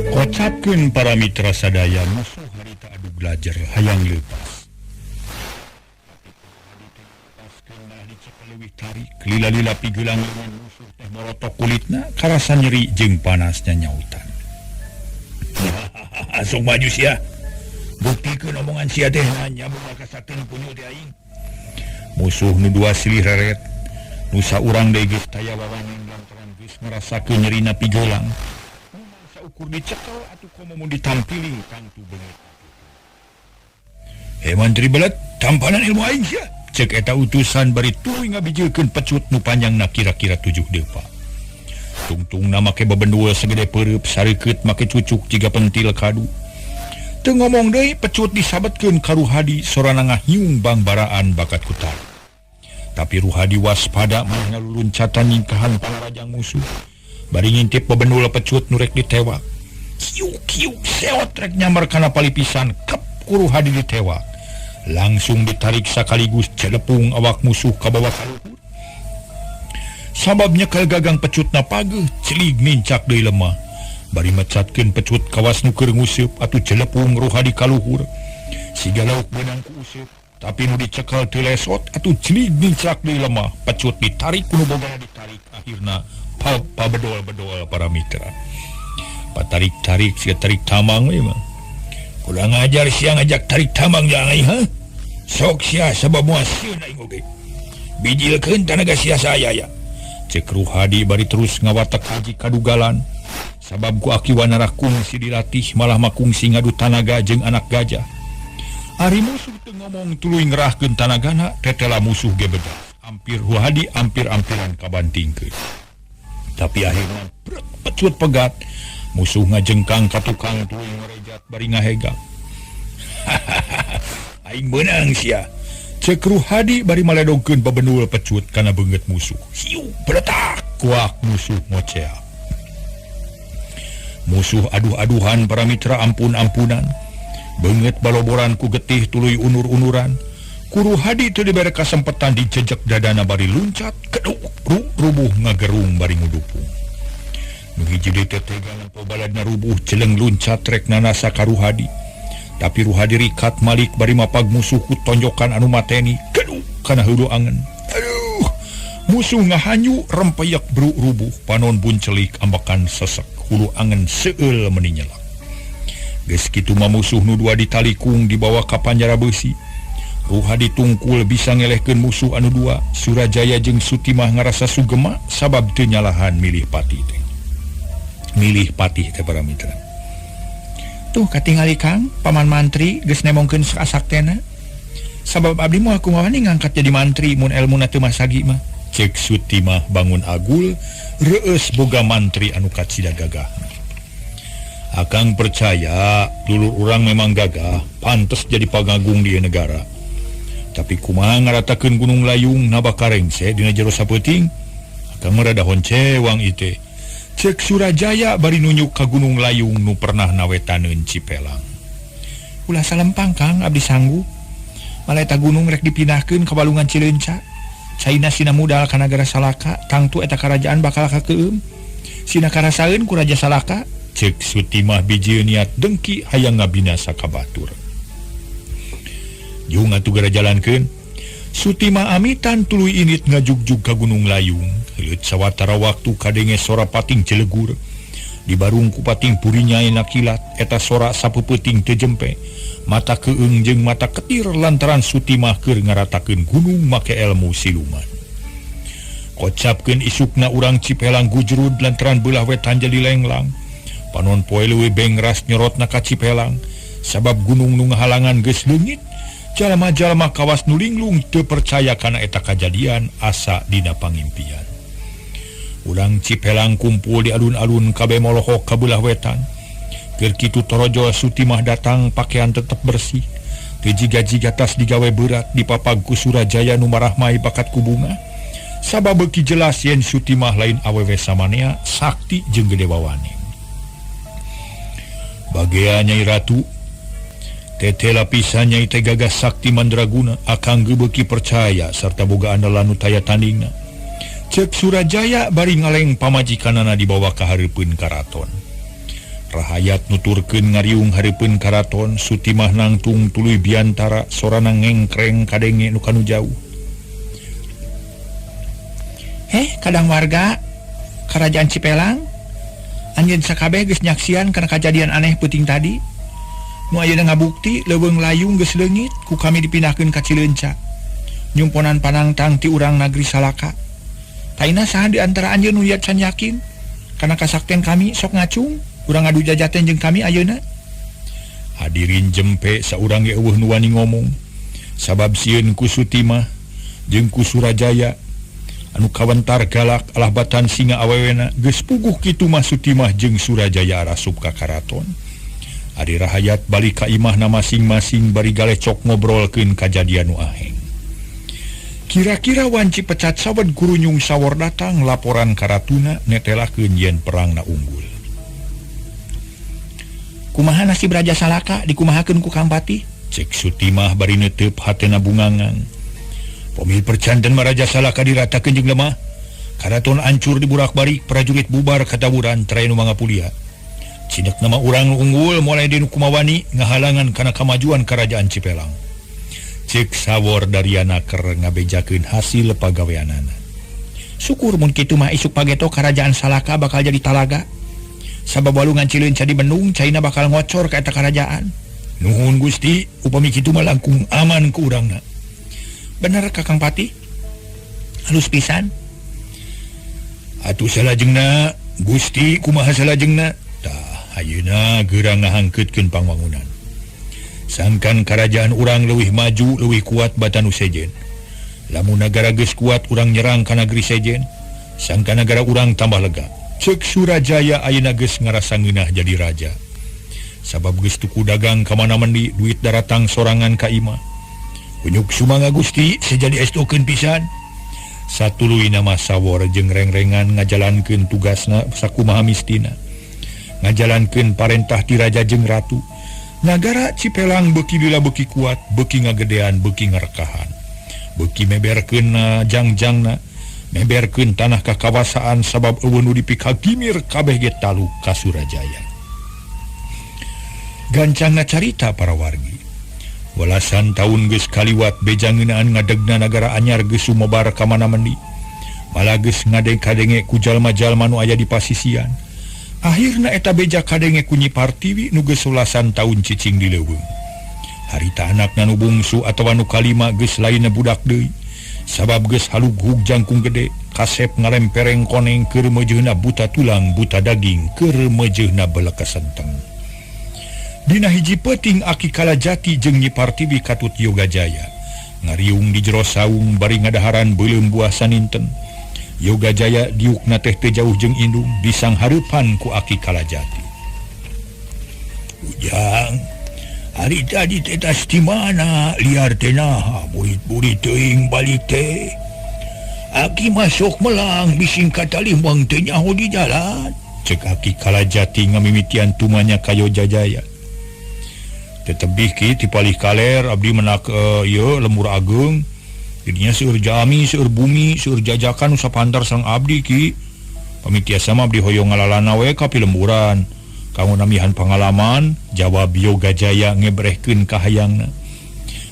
Kocapkeun para mitra sadaya musuh harita adu belajar hayang leupas. Lila-lila pigelang musuh teh morotok kulitna karasa nyeri jeung panasnya nyautan. Sok maju sia. Buktikeun omongan sia teh nyabung kasakeun punyu teh aing. Musuh nu dua silih reret. Nu saurang deui geus taya wawaning lantaran geus ngarasakeun nyerina pigelang. Saukur dicekel atuh komo mun ditampili tangtu beungeut. Hei mantri belet, tampanan ilmu aing sia. Cek eta utusan bari tuluy ngabijilkeun pecut nu panjangna kira-kira 7 depa. Tungtungna make bebendul segede peureub, sareukeut make cucuk jiga pentil kadu. Teu ngomong deui pecut disabetkeun ka Ruhadi sorana ngahiung bangbaraan bakat kutar. Tapi Ruhadi waspada manehna luluncatan nyingkahan panarajang musuh. Bari ngintip bebendul pecut nu rek ditewak. Kiuk kiuk seot rek nyamber kana palipisan kep ku Ruhadi ditewak. Langsung ditarik sekaligus celepung awak musuh ka bawah kaluhur. Sabab nyekel gagang pecutna pageuh celig nincak deui lemah. Bari mecatkeun pecut kawas nu keur nguseup atuh celepung Ruhadi kaluhur. Siga lauk beunang ku useup, tapi nu dicekel teu lesot atuh celig nincak deui lemah. Pecut ditarik ku nu bogana ditarik akhirna pabedol-bedol para mitra. Patarik-tarik siga tarik tamang we mah. Kurang ajar sia ngajak tarik tamang jangan aing ha. Sok sia sabab moal sieun aing oge. Bijilkeun tanaga sia saya ya. Cek Ruhadi bari terus ngawatek haji kadugalan. Sabab ku aki wanara kungsi dilatih malah makungsi ngadu tanaga jeung anak gajah. Ari musuh teu ngomong tuluy ngerahkeun tanagana tetela musuh ge bedas. Ampir Ruhadi ampir-ampiran kabantingkeun. Tapi akhirna pecut pegat. Musuh ngajengkang ka tukang tuluy ngarejat bari ngahegak. Aing beunang sia. Cek Ruhadi bari maledogkeun babendul pecut kana beungeut musuh. Hiu beletak kuak musuh ngoceak. Musuh aduh-aduhan para mitra ampun-ampunan. Beungeut baloboran ku getih tuluy unur-unuran. Ku Ruhadi teu dibere kasempetan dijejek dadana bari luncat keduk rubuh ngagerung bari ngudupung. Nu hiji deui teh tega nempo baladna rubuh celeng luncat rek nanasa ka Ruhadi. Tapi Ruhadi rikat malik bari mapag musuh ku tonjokan anu mateni keduk kana heueuh angen. Aduh, musuh ngahanyu rempeyek bru rubuh panon buncelik ambekan sesek hulu angen seueul meuni nyelak. Geus kitu mah musuh nu dua ditalikung dibawa ka panjara beusi. Ruhadi tungkul bisa ngelehkeun musuh anu dua. Surajaya jeung Sutimah ngarasa sugema sabab teu nyalahan milih patih teh. Milih patih teh para mitra. Tuh katingali Kang, paman mantri geus nemongkeun sasaktena. Sabab abdi moal kumaha ngangkat jadi mantri mun elmuna teu masagi mah. Cek Sutimah bangun agul, reueus boga mantri anu kacida gagah. Akang percaya dulur urang memang gagah, pantes jadi pangagung di negara. Tapi kumaha ngaratakeun Gunung Layung nabak karengse dina jero sapeuting? Akang mah rada honcewang ieu. Cek Surajaya bari nunjuk ka Gunung Layung nu pernah nawetaneun Cipelang. Ulah salempang Kang, abdi sanggup. Malah eta gunung rek dipindahkeun ka Balungan Cileunca. Caina sina mudal ka nagara Salaka, tangtu eta karajaan bakal kakeueum. Sina karasaeun ku Raja Salaka. Cek Sutimah bijil niat dengki hayang ngabinasa ka batur. Jung atuh gara jalankeun. Sutimah amitan tuluy init ngajugjug ka Gunung Layung. Heuleut sawatara waktu kadenge sora pating celegur. Dibarung ku pating purinya enak kilat, eta sora sapeupeting teu jempe. Mata keung jeung mata ketir lantaran Sutimah keur ngaratakeun gunung make ilmu siluman. Kocapkeun isukna urang Cipelang gujrud lantaran beulah wetan jadi lenglang. Panon poe leuwih bengras nyorotna ka Cipelang. Sabab gunung nu ngahalangan geus leungit. Jalma-jalma kawas nu linglung teu percaya kana eta kajadian asa dina pangimpian. Urang Cipelang kumpul di alun-alun kabeh molohok ka beulah wetan. Keur kitu torojol Sutimah datang pakaian tetep bersih. Teu jiga-jiga tas digawe berat dipapag ku Surajaya nu marahmai bakat ku bunga. Sabab beuki jelas yen Sutimah lain awewe samanea sakti jeung gede wawane. Bagea Nyai Ratu tete lapisan Nyai teh gagah sakti mandraguna akang ge beuki percaya sarta boga andalan nu taya tandingna. Cek Surajaya bari ngaleng pamajikanana dibawa ka hareupeun karaton. Rahayat nuturkeun ngariung hareupeun karaton, Sutimah nangtung tuluy biantara sorana ngengkreng kadenge nu kanu jauh. Kadang warga Kerajaan Cipelang anjeun sakabeh geus nyaksian kana kajadian aneh peuting tadi. Nu ayeuna ngabukti leuweung layung geus leungit ku kami dipindahkeun ka Cileunca. Nyumponan panangtang ti urang nagri Salaka. Taina saha di antara anjeun nu can yakin kana kasakten kami sok ngacung urang ngadu jajaten jeung kami ayeuna. Hadirin jempe saurang ge eueuh nu wani ngomong sabab sieun ku Sutimah jeung ku Surajaya anu kawentar galak alah batan singa awewena geus puguh kitu mah Sutimah jeung Surajaya arasup ka karaton. Ari rahayat balik ka imahna masing-masing bari galecok ngobrolkeun kajadian nu aheng. Kira-kira wanci pecat sawed gurunyung sawor datang laporan karatuna netelakeun yen perangna unggul. Kumaha nasib Raja Salaka dikumahakeun ku Kang Patih? Cek Sutimah bari neuteup hatena bungangan. Pamil percanten mah Raja Salaka diratakeun jeung lemah. Karaton ancur diburak-barik, prajurit bubar katawuran tray nu mangapulia. Cinek nama urang unggul mulai dinu kumawani ngahalangan kana kamajuan kerajaan Cipelang. Cek sawor Dariana keur ngabejakeun hasil pagaweanana. Syukur mun kitu mah isuk pageto kerajaan Salaka bakal jadi talaga. Sabab walungan Cileunca dibendung, caina bakal ngocor ka eta karajaan. Nuhun Gusti, upami kitu mah langkung aman ku urangna. Bener Kakang Patih? Halus pisan. Atuh salajengna, Gusti kumaha salajengna? Tah, ayeuna geura ngahangkeutkeun pangwangunan. Sangkan kerajaan urang leuwih maju, leuwih kuat batan nu sejen. Lamun nagara geus kuat urang nyerang ka nagri sejen, sangkan nagara urang tambah lega. Cek Surajaya ayeuna geus ngarasa ngeunah jadi raja. Sabab geus tuku dagang ka mana mendi, duit daratang sorangan ka imah. Kunyuk sumangga Gusti, sejadi estokeun pisan. Satuluyna mah sawor jeung rengrengan ngajalankeun tugasna sakumaha mistina. Ngajalankeun parentah ti raja jeung ratu. Nagara Cipelang beuki lila beuki kuat, beuki ngagedean, beuki ngarekahan. Beuki meberkeun jangjangna, meberkeun tanah kakawasaan sabab eueuh nu dipikagimir kabeh ge taluk ka Surajaya. Gancangna carita para wargi. Walasan taun geus kaliwat beja ngeunaan ngadegna nagara anyar geus sumebar ka mana-mendi. Malah geus ngadeng-kadenge ku jalma-jalma nu aya di pasisian. Akhirna eta beja kadenge ku Nyi Partiwi nu geus walasan taun cicing di leuweung. Harita anakna nu bungsu atawa nu kalima geus lainna budak deui. Sabab geus halughug jangkung gede, kasep ngalempereng koneng keur meujeuhna buta tulang buta daging keur meujeuhna belekesenteng. Dina hiji peuting Aki Kalajati jeung Nyi Partiwi katut Yogajaya. Ngariung di jero saung bari ngadaharan beuleum buah saninten. Yogajaya diukna teh teu jauh jeung indung disanghareupan ku Aki Kalajati. Ujang, hari tadi teh tas di mana liar teh naha burit-burit teuing balik teh. Aki masuk melang bising katalih wang teu nyaho di jalan. Cek Aki Kalajati ngamimitian tumanya ka Yogajaya. Tetebih ki ti palih kaler abdi menak ieu lemur ageung. Jadinya seueur jami, seueur bumi, seueur jajakan nu sapantar sareng abdi ki. Pami tiasa mah abdi hoyong ngalalana we ka pilemburan. Kanggo namihan pangalaman, jawab Yogajaya ngebrehkeun kahayangna.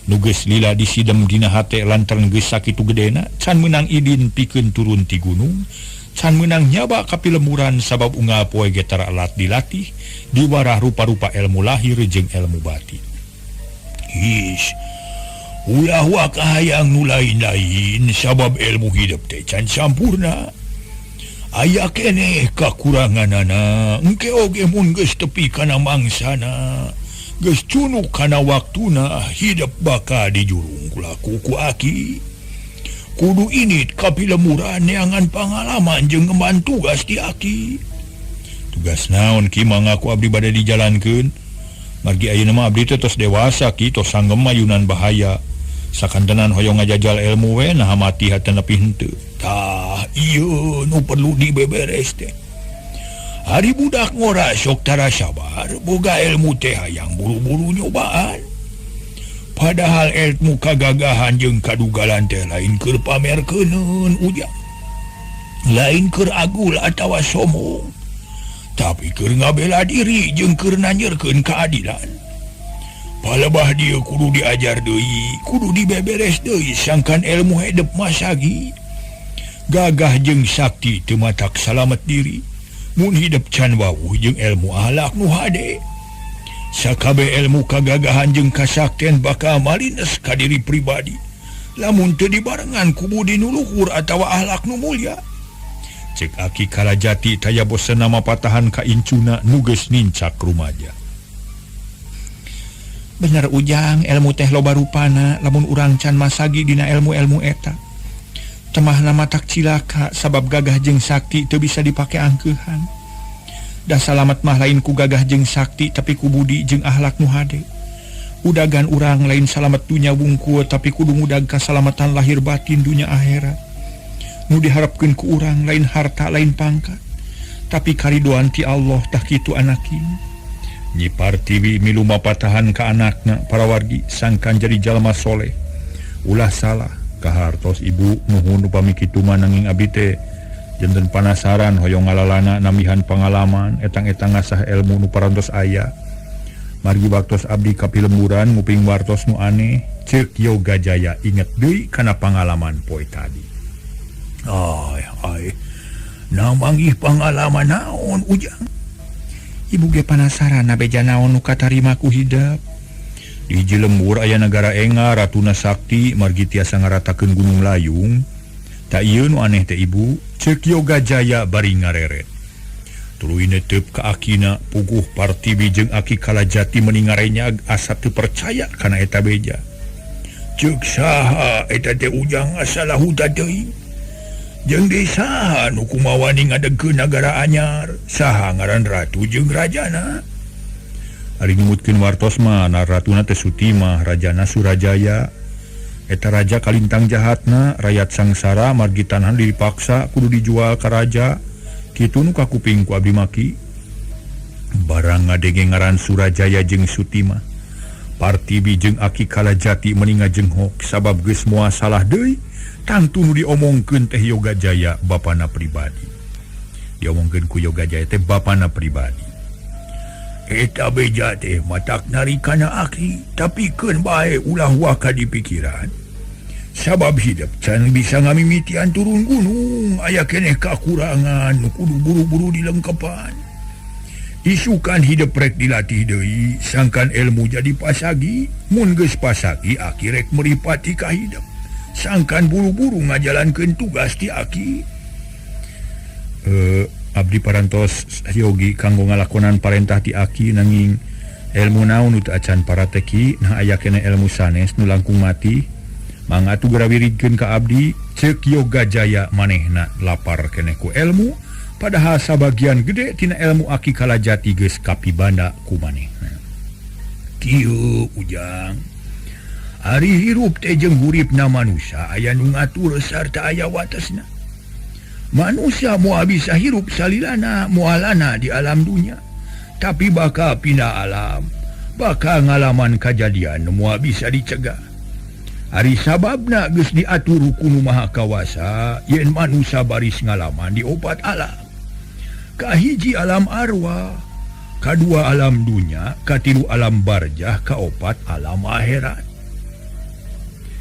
Nu geus lila disidem dina hate lantaran geus sakitu gedena, can meunang idin pikeun turun ti gunung, can meunang nyaba ka pilemburan sabab unggal poe ge tara alat dilatih, diwarah rupa-rupa ilmu lahir jeung ilmu batin. Is ulah wa kahayang nu lain-lain sabab ilmu hidup teh can sampurna. Aya keneh kakuranganana, engke oge mun geus tepi kana mangsana, geus cunuk kana waktuna hidup bakal dijurung kulaku ku aki. Kudu init ka pilemburan neangan pangalaman jeung ngemban tugas di aki. Tugas naon ki mangaku abdi bade dijalankeun? Margi ayeuna mah abdi teh tos dewasa ki, tos sanggem mayunan bahaya. Sakantenan hoyong ngajajal ilmu we naha mati hatena nepi henteu. Tah ieu nu perlu dibeberes teh. Ari budak ngora sok tara sabar, boga ilmu teh hayang buru-buru nyobaan. Padahal ilmu kagagahan jeung kadugalan teh lain keur pamerkeuneun ujang. Lain keur agul atawa sombong, tapi keur ngabela diri jeung keur nanjerkeun keadilan. Palebah dieu kudu diajar deui, kudu dibeberes deui sangkan ilmu hedep masagi. Gagah jeung sakti teu matak salamet diri, mun hidep can wawuh jeung ilmu akhlak nu hade. Sakabeh ilmu kagagahan jeung kasakten bakal malines ka diri pribadi lamun teu dibarengan ku budi nu luhur atawa akhlak nu mulya. Cek Aki Kalajati taya bosen nama patahan ka incuna nu geus nincak rumaja. Bener Ujang, ilmu teh loba rupana lamun urang can masagi dina ilmu-ilmu eta. Temahna matak cilaka sabab gagah jeung sakti teu bisa dipake angkeuhan. Da salamet mah lain ku gagah jeung sakti tapi ku budi jeung akhlak nu hade. Udagan urang lain salamet dunya wungkul tapi kudu ngudag kasalamatan lahir batin dunya akhirat. Nu diharapkeun ku urang lain harta lain pangkat tapi karidoan ti Allah tah kitu anakin. Nyi Partiwi milu mapatahan ka anakna para wargi sangkan jadi jalma soleh. Ulah salah kahartos ibu nuhun upami kitu mah nanging abdi teh janten panasaran hoyong ngalalana nambihan pangalaman etang-etang ngasah ilmu nu parantos aya. Margi waktos abdi kapilemburan nguping wartos nu aneh ceuk Yoga Jaya inget deui kana pangalaman poe tadi. Ay, ay. Namanggih pangalaman naon Ujang? Ibu ge panasaran beja naon nu katarima ku hidep. Di hiji lembur aya nagara enga Ratuna Sakti margi tiasa ngaratakeun Gunung Layung. Tak ieu nu aneh teh ibu, ceuk Yoga Jaya bari ngareret. Tuluy netep ka akina puguh Partiwi jeung Aki Kalajati meuni ngarenyag asa teu percaya kana eta beja. Ceuk saha eta teh Ujang asa lahuta teuing. Jeung deui saha nu kumawani ngadegkeun nagara anyar, saha ngaran ratu jeung rajana. Ari numutkeun wartos mah na ratuna teh Sutimah, rajana Surajaya. Eta raja kalintang jahatna, rayat sangsara margi tanah dipaksa kudu dijual ka raja. Kitu nu kakuping ku abdi maki. Barang ngadenge ngaran Surajaya jeung Sutimah, Partiwi jeung Aki Kalajati meuni ngajenghok sabab geus moal salah deui. Tangtu nu diomongkeun teh Yoga Jaya bapana pribadi. Diomongkeun ku Yoga Jaya teh bapana pribadi. Eta beja teh matak narikana aki, tapi keun bae ulah waka di pikiran. Sabab hidup can bisa ngamimitian turun gunung, aya keneh kakurangan nu kudu buru-buru dilengkepan. Isukan hidup rek dilatih deui, sangkan ilmu jadi pasagi, mun geus pasagi aki rek meripati ka hidup. Sangkan buru-buru ngajalankeun tugas ti aki. Abdi parantos yogi kanggo ngalakonan parentah ti aki nanging ilmu naon nu teu acan parateki, nah aya keneh ilmu sanes nu langkung mati. Mangga atuh geura wiridkeun ka abdi, ceuk Yoga Jaya manehna lapar keneh ku ilmu, padahal sabagian gede tina ilmu Aki Kalajati geus kapibanda ku manehna. Kieu Ujang, ari hirup teh jeung huripna manusia aya nu ngatur sarta aya watesna. Manusia moal bisa hirup salilana moalana di alam dunya, tapi bakal pindah alam, bakal ngalaman kajadian moal bisa dicegah. Ari sababna geus diatur ku Nu Maha Kawasa yen manusia baris ngalaman di opat alam. Kahiji alam arwah, kadua alam dunya, katilu alam barjah, kaopat alam akhirat.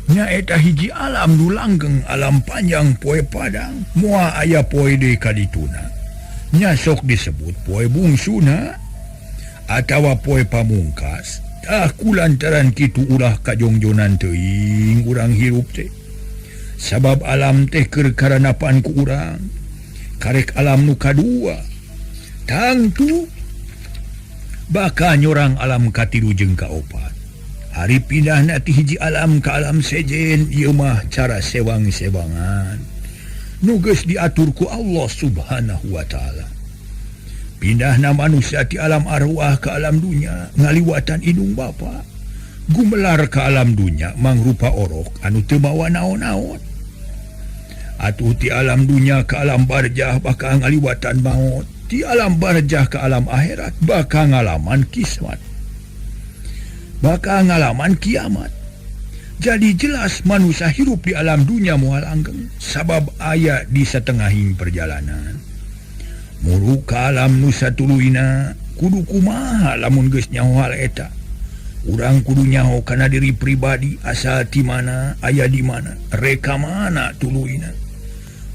Nyaeta hiji alam nu langgeng, alam panjang poe padang, moal aya poe deui kadituna. Nya sok disebut poe bungsuna atawa poe pamungkas. Tah kulantaran kitu ulah kajongjonan teuing urang hirup teh. Sabab alam teh keur karanapan ku urang. Karek alam nu kadua. Tangtu bakal nyorang alam katilu jeung kaopat. Ari pindahna ti hiji alam ka alam sejen ieu mah cara sewang-sewangan nu geus diatur ku Allah Subhanahu wa taala. Pindahna manusia ti alam arwah ka alam dunya ngaliwatan indung bapa. Gumelar ka alam dunya mangrupa orok anu teu mawa naon-naon. Atuh ti alam dunya ka alam barjah bakal ngaliwatan maot. Ti alam barjah ka alam akhirat bakal ngalaman kismat. Bakal ngalaman kiamat. Jadi jelas manusia hirup di alam dunia moal langgeng sabab aya di satengahing perjalanan. Muru ka alam nu satuluyna kudu kumaha lamun geus nyaho hal eta. Urang kudu nyaho kana diri pribadi asal ti mana aya di mana reka mana tuluyna.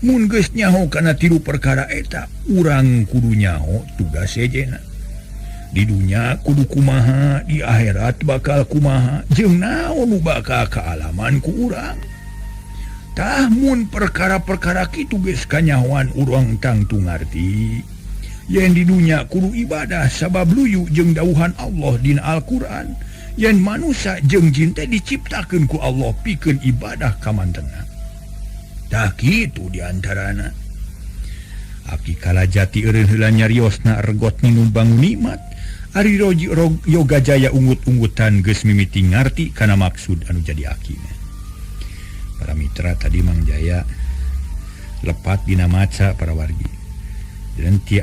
Mun geus nyaho kana tilu perkara eta urang kudu nyaho tugas sejena. Di dunya kudu kumaha, di akhirat bakal kumaha, jeung naon nu bakal kaalaman ku urang. Tah mun perkara-perkara kitu geus kanyahoan urang tangtu ngarti. Yen di dunya kudu ibadah sabab luyu jeung dawuhan Allah dina Al-Qur'an. Yen manusia jeung jin teh diciptakeun ku Allah pikeun ibadah kamantena. Tah kitu diantarana. Aki Kalajati eureun heula nyariosna regot nginum bangun nikmat. Ari Yoga Jaya ungut-ungutan geus mimiti ngarti kana maksud anu jadi akina. Para mitra tadi Mang Jaya lepat dina maca para wargi. Dan ti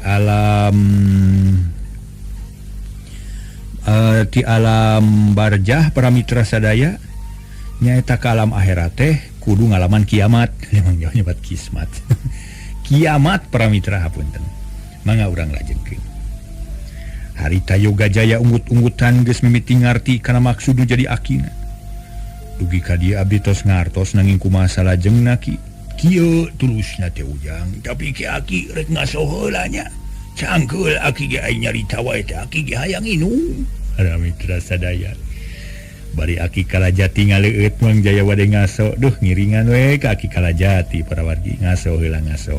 alam barjah para mitra sadaya nyaeta ka alam akhirat teh kudu ngalaman kiamat. Memang jauh nyebat kismat. Kiamat para mitra hapunten. Mangga urang lajengkeun. Harita Yoga Jaya ungut-ungutan geus mimiti ngarti kana maksud nu jadi akina. Dugi ka dieu abdi tos ngartos nanging kumaha salajengna ki. Kieu tulusna teh Ujang, tapi ki aki rek ngaso heula nya. Cangkeul aki ge ai nyarita wae teh aki ge hayang inum. Para mitra sadaya. Bari Aki Kalajati ngaleueut Mang Jaya wade ngaso. Duh ngiringan we ka Aki Kalajati para wargi ngaso heula ngaso.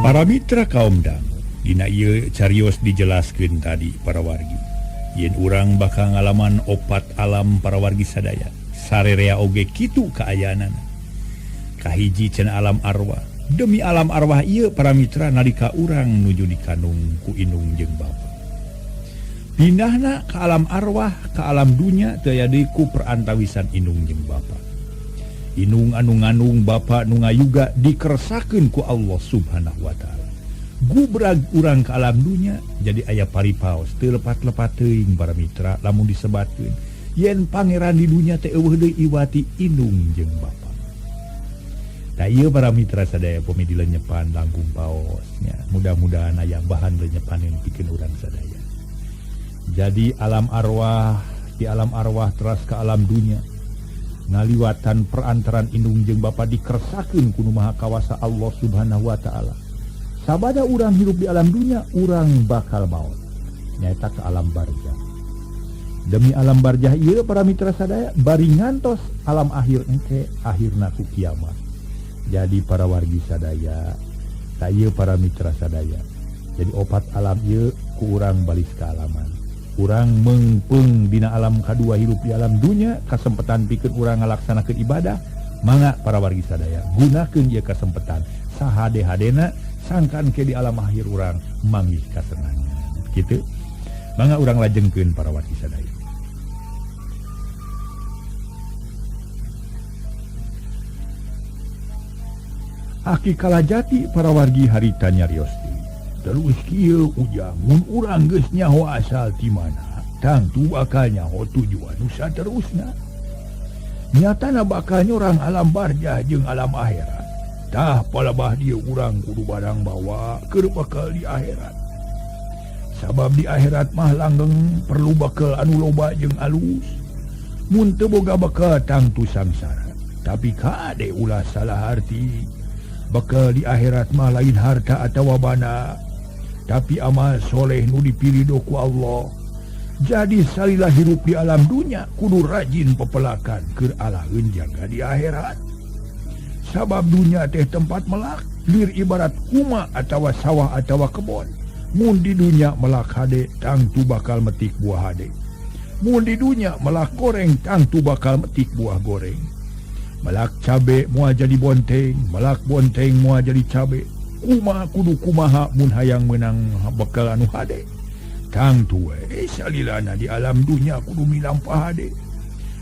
Para mitra kaum dangu, dina ieu carios dijelaskeun tadi para wargi. Yen urang bakal ngalaman opat alam para wargi sadaya, sarerea oge kitu kaayaanana. Kahiji cenah alam arwah. Demi alam arwah ieu para mitra nalika urang nuju dikandung ku indung jeung bapa. Pindahna ka alam arwah, ka alam dunya teu aya deui ku perantawisan indung jeung bapa. Inung anu ngandung bapa nu ngayuga dikersakeun ku Allah Subhanahu wa taala. Gubrag urang ka alam dunya jadi aya paripaos teu lepat-lepat teuing para mitra lamun disebatkeun yen pangeran di dunya teh eueuh deui iwati indung jeung bapa. Tah ieu para mitra sadaya pami dilenyepan langkung paos nya. Mudah-mudahan aya bahan lenyepan yang pikeun urang sadaya. Jadi alam arwah di alam arwah teras ka alam dunya ngaliwatan perantaran indung jeung bapa dikersakeun ku Nu Maha Kawasa Allah Subhanahu wa taala. Sabada urang hirup di alam dunia, urang bakal maot. Nyaeta ke alam barzah. Demi alam barjah ieu para mitra sadaya bari ngantos alam akhir engke akhirna ku kiamat. Jadi para wargi sadaya, ta ieu para mitra sadaya. Jadi opat alam ieu ku urang balis kaalaman. Urang meungpeung dina alam kadua hirup di alam dunya, kasempetan pikeun urang ngalaksanakeun ibadah, mangga para wargi sadaya gunakeun ieu kasempetan sahade-hadena sangkan ke di alam akhir urang manggih kasenangan. Kitu. Mangga urang lajengkeun para wargi sadaya. Aki Kalajati para wargi harita nyarios deui. Terus kieu ujang mun urang geus nyaho asal ti mana, tangtu bakal nyaho tujuan nu saterusna. Nyatana bakal nyorang alam barjah jeung alam akhirat. Tah palebah dieu urang kudu barang bawa keur bakal di akhirat. Sabab di akhirat mah langgeng perlu bakal anu loba jeung alus. Mun teu boga bakal tangtu samsara. Tapi kade ulah salah arti. Bakal di akhirat mah lain harta atawa bana, tapi amal soleh nu dipilih ku Allah. Jadi salilah hirup di alam dunya kudu rajin pepelakan keur alaheun jaga di akhirat. Sabab dunya teh tempat melak, lir ibarat kuma atawa sawah atawa kebon. Mun di dunya melak hade tangtu bakal metik buah hade. Mun di dunya melak goreng tangtu bakal metik buah goreng. Melak cabe moal jadi bonteng, melak bonteng moal jadi cabe. Kumaha kudu kumaha mun hayang meunang bekal anu hade. Tangtu we salilana di alam dunya kudu milampah hade.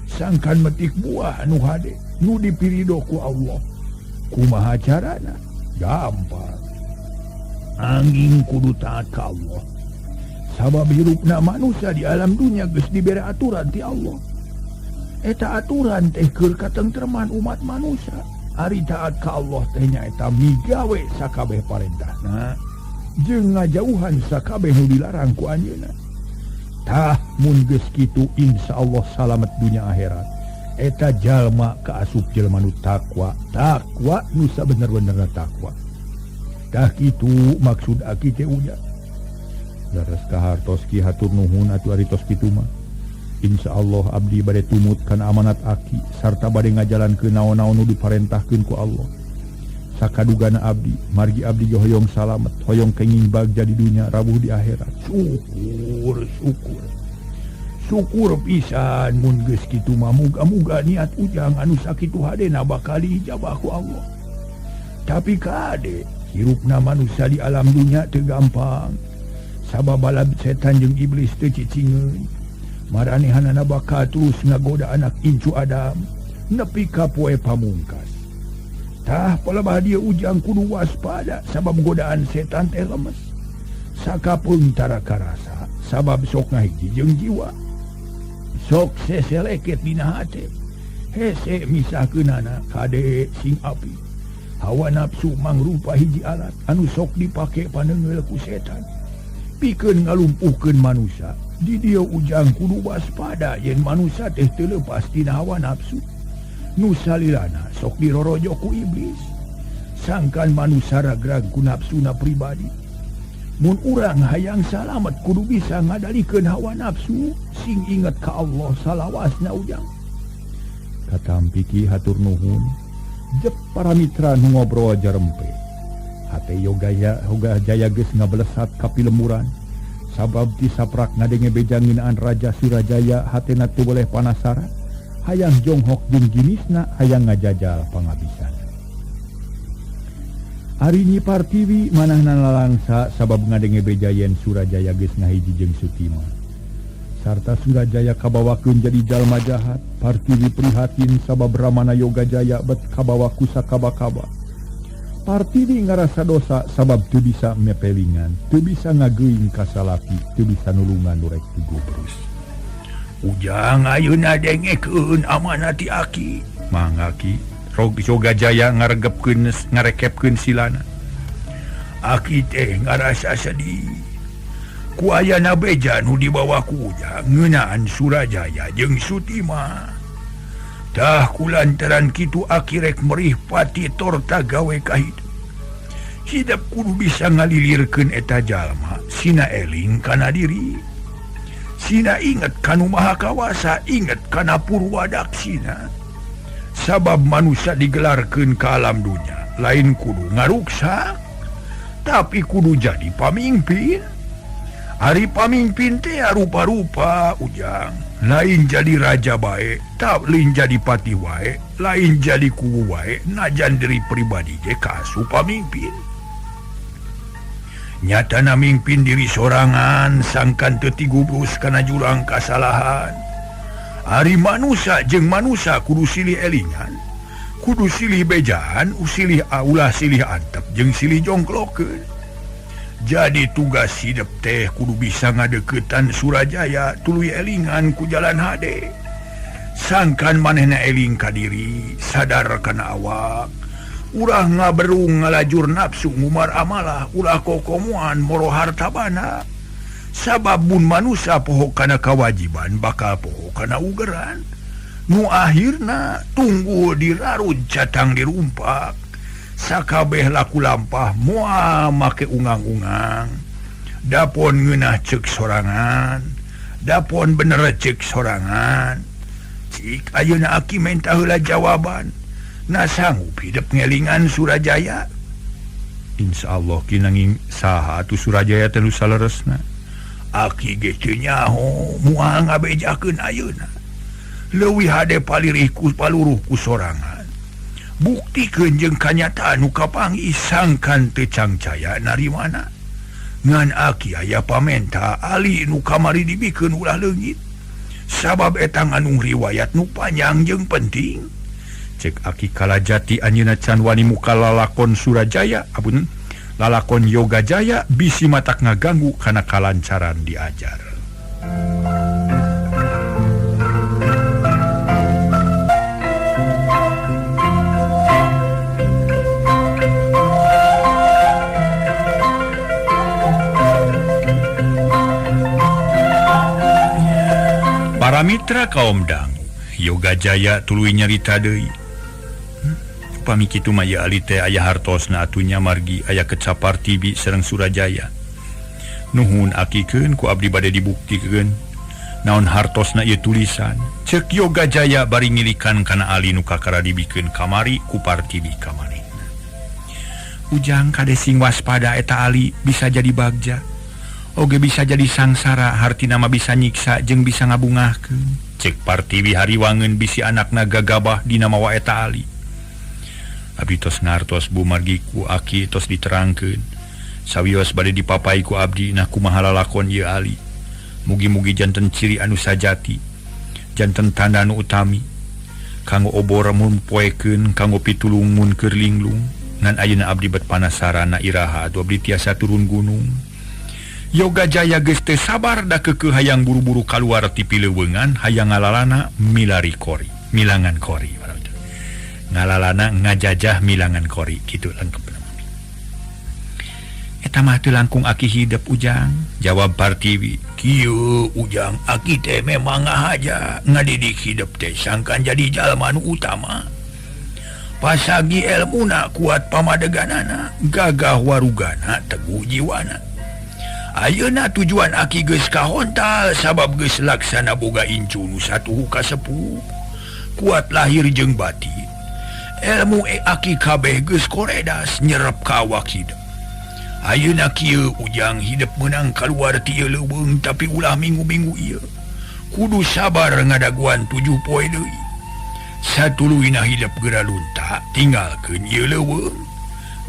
Sangkan metik buah anu hade nu dipirido ku Allah. Kumaha carana? Gampang. Angin kudu taat ka Allah. Sabab hirupna manusia di alam dunya geus dibere aturan ti Allah. Eta aturan teh keur katengtreman umat manusia. Ari taat ka Allah teh nyaeta migawe sakabeh parentahna jeung ngajauhan sakabeh nu dilarang ku anjeunna. Tah mun geus kitu insyaallah salamet dunya akhirat. Eta jalma kaasup jelema nu takwa, takwa nu sabener-benerna takwa. Tah kitu maksud aki teh uja. Leres kahartos ki hatur nuhun atuh ari tos kitu mah. Insya Allah abdi bade tumut kana amanat aki sarta bade ngajalankeun naon-naon nu diparentahkeun ku Allah. Sakadugana abdi, margi abdi ge hoyong salamet, hoyong kenging bagja di dunya rabuh di akhirat. Syukur, syukur. Syukur pisan mun geus kitu mah muga-muga niat ujang anu sakitu hadena bakal diijabah ku Allah. Tapi kade hirupna manusia di alam dunya teu gampang. Sabab balad setan jeung iblis teu cicingeun. Maranehanana bakal terus ngagoda anak incu Adam nepi ka poe pamungkas. Tah palebah dieu ujang kudu waspada sabab godaan setan teh lemes. Sakapeung tara karasa sabab sok ngahiji jeung jiwa. Sok seseleket dina hate. Hese misahkeunana kade sing api. Hawa nafsu mangrupa hiji alat anu sok dipake paneunggeul ku setan. Pikeun ngalumpuhkeun manusia. Di dieu ujang kudu waspada yen manusia teh teu leupas tina hawa nafsu. Nu salilana sok dirorojo ku iblis. Sangkan manusia ragrag ku nafsuna pribadi. Mun urang hayang salamet kudu bisa ngadalikeun hawa nafsu, sing inget ka Allah salawasna ujang. Katampi ki hatur nuhun. Jep para mitra nu ngobrol jarempe. Hate Yoga Jaya geus ngablesat ka pilemburan. Sabab ti saprak ngadenge beja ngeunaan Raja Surajaya hatena teu boleh panasaran. Hayang jonghok jeung jinisna hayang ngajajal pangabisan. Ari Nyi Partiwi manahna lalangsa sabab ngadenge beja yen Surajaya geus ngahiji jeung Sutima. Sarta Surajaya kabawakeun jadi jalma jahat, Partiwi prihatin sabab ramana Yoga Jaya bet kabawa ku sakaba-kaba. Partiwi ngarasa dosa sabab teu bisa mepelingan, teu bisa ngageuing ka salaki, teu bisa nulungan nu rek digubrus. Ujang ayeuna dengekeun amanat ti aki. Mangga ki, Yoga Jaya ngaregepkeun ngarekepkeun silana. Aki teh ngarasa sedih. Ku ayana beja nu dibawa ku ujang ngeunaan Surajaya jeung Sutima. Tah kulantaran kitu aki rek merih pati torta gawe ka hidup. Hidup kudu bisa ngalilirkeun eta jalma sina eling kana diri. Sina inget kanu maha kawasa, inget kana purwadaksina. Sabab manusia digelarkeun ka alam dunya lain kudu ngaruksak, tapi kudu jadi pamimpin. Ari pamimpin teh rupa-rupa Ujang, lain jadi raja bae, tak lain jadi patih wae, lain jadi kuwu wae, najan diri pribadi ge kaasup pamimpin. Nyatana mimpin diri sorangan sangkan teu tigubrus kana jurang kasalahan. Ari manusia jeung manusia kudu silih elingan, kudu silih bejaan, usilih ulah silih antep jeung silih jongklokeun. Jadi tugas hidup teh kudu bisa ngadeukeutan Surajaya tuluy elingan ku jalan hade. Sangkan manehna eling ka diri, sadar kana awak, ulah ngaberung ngalajur nafsu ngumar amalah, ulah kokomoan moro harta bana. Sabab mun manusia poho kana kawajiban bakal poho kana ugeran. Nu akhirna tunggu dirarud catang dirumpak. Sakabeh laku lampah moal make ungang-ungang. Dapon ngeunah ceuk sorangan, dapon bener ceuk sorangan. Cik ayeuna aki menta heula jawaban. Na sanggup hidup ngelingan Surajaya. Insyaallah ki nanging saha atuh Surajaya teh nu saleresna. Aki ge teu nyaho moal ngabejakeun ayeuna. Leuwih hade palirih ku paluruh ku sorangan. Buktikeun jeung kanyataan nu kapanggih sangkan teu cangcaya narimana. Ngan aki aya pamenta ali nu kamari dibikeun ulah leungit. Sabab eta ngandung riwayat nu panjang jeung penting. Cek aki Kalajati anjeunna can wani muka lalakon Surajaya, abun lalakon Yoga Jaya bisi matak ngaganggu kana kalancaran diajar. Para mitra kaum dangu, Yoga Jaya tuluy nyarita deui. Upami kitu mah ieu ali teh aya hartosna atuh nya margi aya kecapar tibi sareng Surajaya. Nuhun akikeun ku abdi bade dibuktikeun naon hartosna ieu tulisan. Ceuk Yoga Jaya bari ngilikan kana ali nu kakara dibikeun kamari ku Partibi kamarina. Ujang kade sing waspada eta ali bisa jadi bagja. Oge bisa jadi sangsara, hartina mah bisa nyiksa jeung bisa ngabungahkeun. Cek Partiwi hariwangeun bisi anakna gagabah dina mawa eta ali. Abdi tos ngartos bu margi ku aki tos diterangkeun. Sawios bade dipapai ku abdi nah kumaha lalakon ieu ali. Mugi-mugi janten ciri anu sajati, janten tanda anu utami. Kanggo obor mun poekeun, kanggo pitulung mun keur linglung. Ngan ayeuna abdi bet panasarana iraha atuh abdi tiasa turun gunung. Yoga Jaya geus teu sabar da keukeuh hayang buru-buru kaluar ti pileuweungan hayang ngalalana milari kori, milangan kori. Ngalalana ngajajah milangan kori kitu lengkap. Eta mah teu langkung aki hidep Ujang, jawab Partiwi. Kieu Ujang, aki teh memang ngahaja ngadidik hidep teh sangkan jadi jalma nu utama. Pasagi elmuna kuat pamadeganana, gagah warugana teguh jiwana. Ayeuna tujuan aki geus kahontal sabab geus laksana boga incu nu satuhu ka sepuh. Kuat lahir jeung batin. Ilmu aki kabeh geus koredas nyerep ka awak hidup. Ayeuna kieu Ujang hidup meunang kaluar ti ieu leuweung tapi ulah minggu-minggu ieu. Kudu sabar ngadaguan 7 poe deui. Satuluyna hidup geura lunta tinggalkeun ieu leuweung.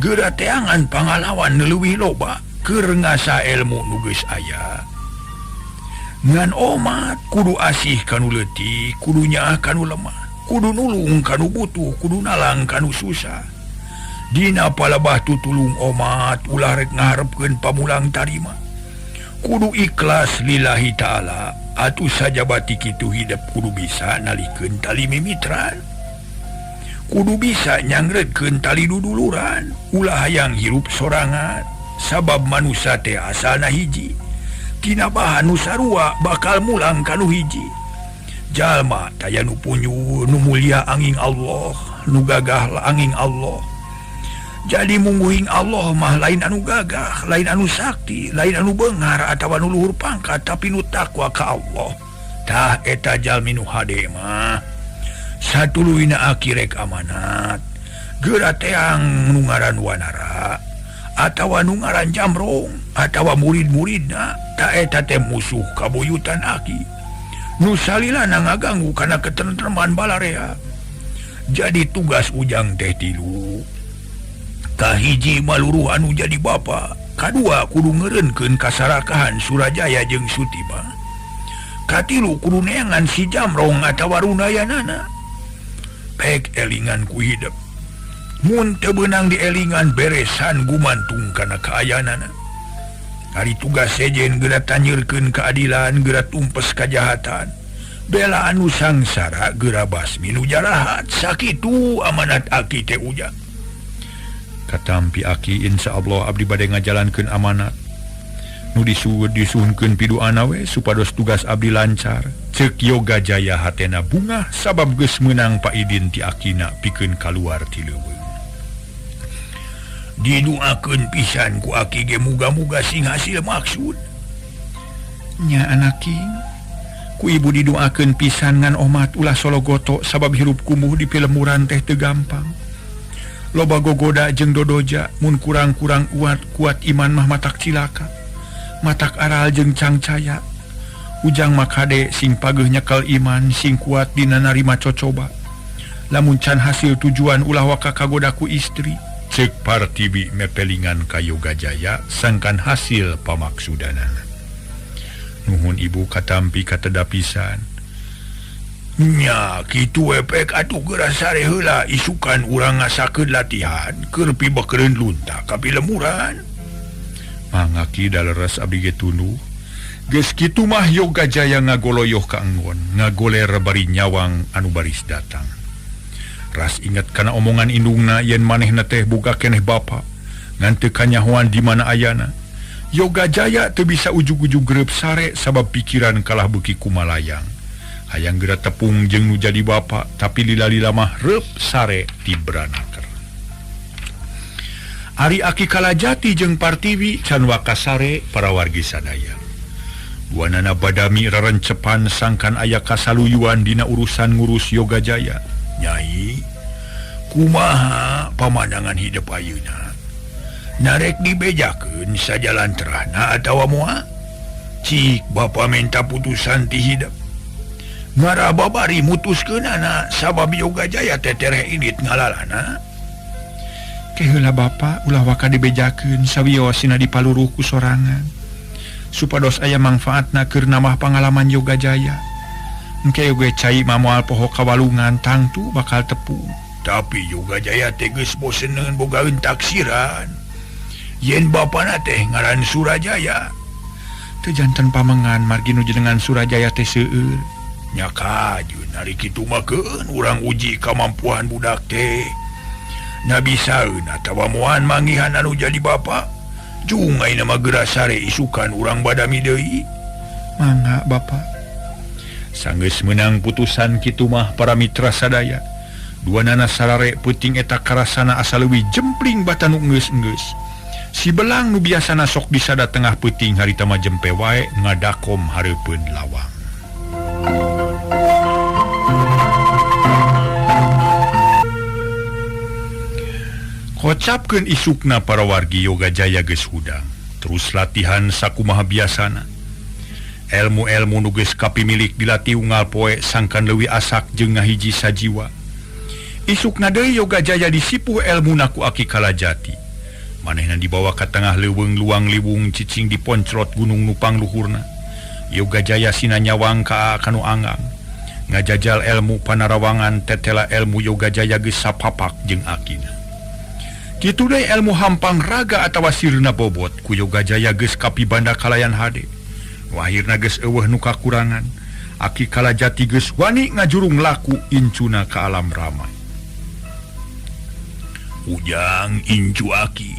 Geura teangan pangalawan nu leuwih loba keur ngasa ilmu nu geus aya. Ngan omat kudu asih kanu leutik, kudu nyaah kanu lemah, kudu nulung kanu butuh, kudu nalang kanu susah. Dina palebah tutulung omat ulah rek ngaharepkeun pamulang tarima. Kudu ikhlas lillahi ta'ala. Atuh sajabati kitu hidup kudu bisa nalikeun tali mimitran. Kudu bisa nyangretkeun tali duduluran. Ulah hayang hirup sorangan. Sabab manusia teh asalna hiji. Tina bahan nu sarua bakal mulang kanu hiji. Jalma taya nu punyu nu mulia angin Allah, nu gagah angin Allah. Jadi mungguhing Allah mah lain anu gagah, lain anu sakti, lain anu beunghar atawa nu luhur pangkat, tapi nu takwa ka Allah. Tah eta jalmi nu hade mah. Satuluyna aki rek amanat. Geura teang nu ngaran Wanara atawa nu ngaran Jamrong atawa murid-muridna, tah eta teh musuh kabuyutan aki. Nu salilana ngaganggu kana ketentreman balarea. Jadi tugas ujang teh tilu. Kahiji maluruh anu jadi bapa, kadua kudu ngeureunkeun kasarakahan Surajaya jeung Sutima. Katilu kudu neangan si Jamrong atawa Runayanana. Pek elingan ku hidep. Mun teu beunang dielingan beresan gumantung kana kaayanana. Ari tugas sejen geura tanyirkeun keadilan, geura tumpes kajahatan. Bela anu sangsara geura basmi nu jarahat. Sakitu amanat aki teh ujang. Katampi aki insyaallah abdi bade ngajalankeun amanat. Nu disuhunkeun piduana we supados tugas abdi lancar. Ceuk Yoga Jaya hatena bungah sabab geus meunang paidin ti akina pikeun kaluar ti leuweung. Diduakeun pisan ku aki ge muga-muga sing hasil maksud. Nya anaki, ku ibu diduakeun pisan ngan omat ulah sologoto sabab hirup kumuh di pilemuran teh teu gampang. Loba gogoda jeung dodoja mun kurang-kurang kuat iman mah matak cilaka. Matak aral jeung cangcaya. Ujang makade sing pageuh nyekel iman sing kuat dina narima cocoba. Lamun can hasil tujuan ulah waka kagoda ku istri. Ceuk Partiwi mepelingan ka Yoga Jaya sangkan hasil pamaksudanana. Nuhun ibu katampi kateda pisan. Nya kitu we pek atuh geura sare heula isukan urang ngasakeun latihan keur pibeukeun lunta ka pilemuran. Mangga ki daleres abdi ge tunduh. Geus kitu mah Yoga Jaya ngagoloyoh ka enggon, ngagoler bari nyawang anu baris datang. Ras inget kana omongan indungna yen manehna teh boga keneh bapa, ngan teu kanyahoan di mana ayana. Yoga Jaya teu bisa ujug-ujug greup sare sabab pikiran kalah beuki kumalayang. Hayang geura tepung jeung nu jadi bapa, tapi lila-lila mah reup sare ti branaker. Ari Aki Kalajati jeung Partiwi can wakasare para wargi sadaya. Duanana badami rarencepan sangkan aya kasaluyuan dina urusan ngurus Yoga Jaya. Nyai, kumaha pamandangan hidup ayeuna? Narek dibejakeun sajalan terahna atawa moal? Cik bapa minta putusan ti hidup. Ngara babari mutuskeunana sabab Yoga Jaya teh tereh indit ngalalana. Keheula bapa ulah waka dibejakeun sawiosina dipaluruh ku sorangan. Supados aya mangfaatna keur nambah pangalaman Yoga Jaya. Engke oge cai mah moal poho kawalungan tangtu bakal tepung. Tapi Yoga Jaya teh geus boseneun bogaeun taksiran. Yen bapana teh ngaran Surajaya. Teu janten pamengan margi nu jenengan Surajaya teh seueur. Nya kajeun ari kitu mah keun urang uji kamampuan budak teh. Nabisaeun atawa moal manggihan anu jadi bapa. Jung ayeuna mah geura sare isukan urang badami deui. Mangga bapa. Sanggeus meunang putusan kitu mah para mitra sadaya. Duanana sarare peuting eta karasana asa leuwih jempling batan nu enggeus-enggeus. Si belang nu biasana sok disada tengah peuting harita mah jempe wae ngadakom hareupeun lawang. Kocapkeun isukna para wargi Yoga Jaya geus hudang. Terus latihan sakumaha biasana. Elmu-elmu nu geus kapimilik dilatih unggal poe sangkan leuwih asak jeung ngahiji sajiwa. Isukna deui Yoga Jaya disipuh elmuna ku Aki Kalajati. Manehna dibawa ka tengah leuweung luang liwung cicing diponcrot gunung nu pangluhurna. Yoga Jaya sina nyawang ka kanu anggang. Ngajajal elmu panarawangan tetela elmu Yoga Jaya geus sapapak jeung akina. Kitu deui elmu hampang raga atawa sirna bobot ku Yoga Jaya geus kapibanda kalayan hade. Wahirna geus eueuh nu kakurangan. Aki Kalajati geus wani ngajurung laku incuna ka alam rama. Ujang incu aki.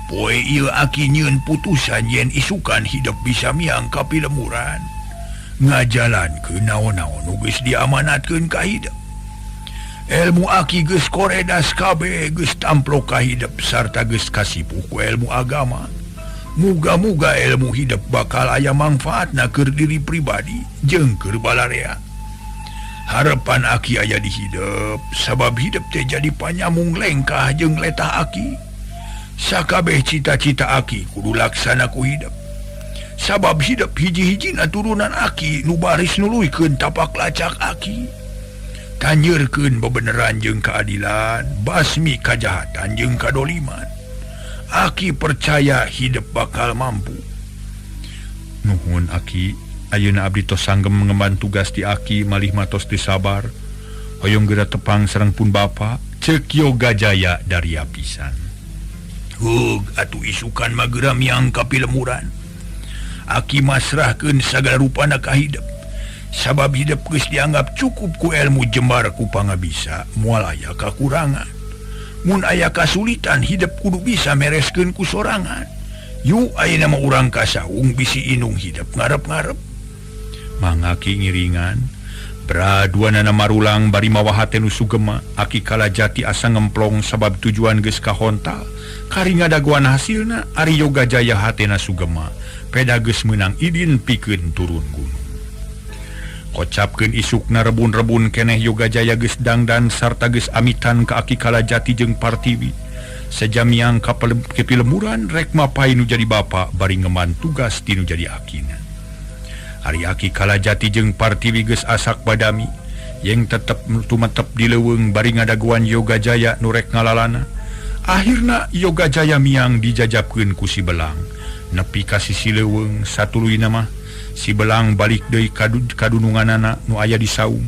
Poe ieu aki nyieun putusan yen isukan hidup bisa miang ka pilemuran. Ngajalankeun naon-naon nu geus diamanatkeun ka hidup. Ilmu aki geus koredas kabeh geus tamplok ka hidep sarta geus kasipuh ku ilmu agama. Muga-muga ilmu hidep bakal aya mangfaatna keur diri pribadi jeung keur balarea. Harapan aki aya di hidep sabab hidep teh jadi panyamung lengkah jeung letah aki. Sakabeh cita-cita aki kudu laksana ku hidep. Sabab hidep hiji-hijina turunan aki nu baris nuluykeun tapak lacak aki. Tanyeurkeun bebeneran jeung keadilan, basmi kajahatan jeung kadoliman. Aki percaya hidep bakal mampu. Nuhun aki, ayeuna abdi tos sanggem ngemban tugas di aki malih matos teu sabar. Hoyong geura tepang sareng pun bapa, ceuk Yoga Jaya daria pisan. Hug atuh isukan mah geura miang ka pilemuran. Aki masrahkeun sagala rupana ka hidep. Sabab hidep geus dianggap cukup ku ilmu jembar ku pangabisa, moal aya kakurangan. Mun aya kasulitan hidep kudu bisa mereskeun ku sorangan. Yu ayeuna mah urang ka saung bisi inung hidep ngarep-ngarep. Mangga ki ngiringan. Bra duanana marulang bari mawa hate nu sugema, aki Kalajati asa ngemplong sabab tujuan geus kahontal. Kari ngadagoan hasilna ari Yoga Jaya hatena sugema, peda geus meunang idin pikeun turun gunung. Kocapkeun isukna rebun-rebun keneh Yoga Jaya geus dangdan sarta geus amitan ka aki Kalajati jeung Partiwi. Sejamiang ka pilemuran rek mapai nu jadi bapa bari ngeman tugas ti nu jadi akina. Ari aki Kalajati jeung Partiwi geus asak badami, yang tetep tumetep di leuweung bari ngadagoan Yoga Jaya nu rek ngalalana. Akhirna Yoga Jaya miang dijajabkeun ku si Belang. Nepi ka sisi leuweung satuluyna mah si Belang balik deui kadununganana nu aya di saung.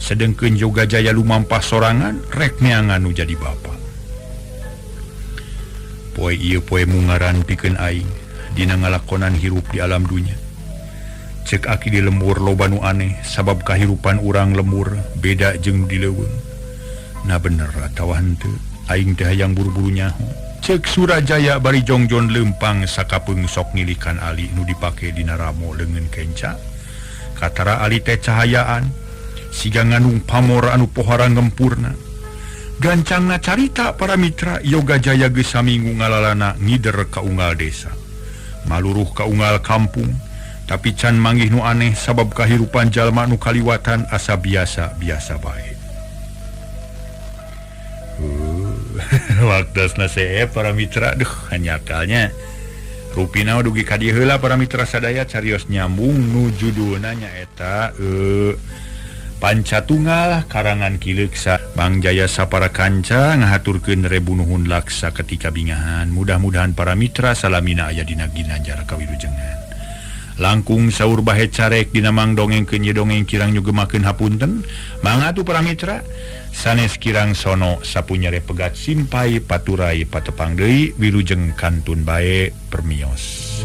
Sedengkeun Yoga Jaya lumampah sorangan rek neangan nu jadi bapa. Poe ieu poe mungaran pikeun aing dina ngalakonan hirup di alam dunya. Cek aki di lembur loba nu aneh sabab kahirupan urang lembur beda jeung nu di leuweung. Nah bener atawa henteu aing teh hayang buru-buru nyaho. Cek Surajaya bari jongjon lempang sakapeung sok ngilikan ali nu dipake dina ramo leungeun kenca. Katara ali teh cahayaan siga nganung pamor anu pohara ngempurna. Gancangna carita para mitra Yoga Jaya geus saminggu ngalalana ngider ka unggal desa. Maluruh ka unggal kampung, tapi can manggih nu aneh sabab kahirupan jalma nu kaliwatan asa biasa-biasa bae. Waktosna seep para mitra, duh hanyakalnya. Rupina dugi ka dieu heula para mitra sadaya carios nyambung nu judulna nyaeta Pancatunggal karangan Ki Leuksa. Bang Jaya sapara kanca ngahaturkeun rebu nuhun laksa ketika bingahan. Mudah-mudahan para mitra salamina aya dina ginanjar kawilujengan. Langkung saur bahe carek dina mang dongengkeun ye dongeng kirang nyugemakeun hapunten. Mangga atuh para mitra sanes kirang sono sapunyare pegat simpai paturai patepang deui wilujeng kantun bae permios.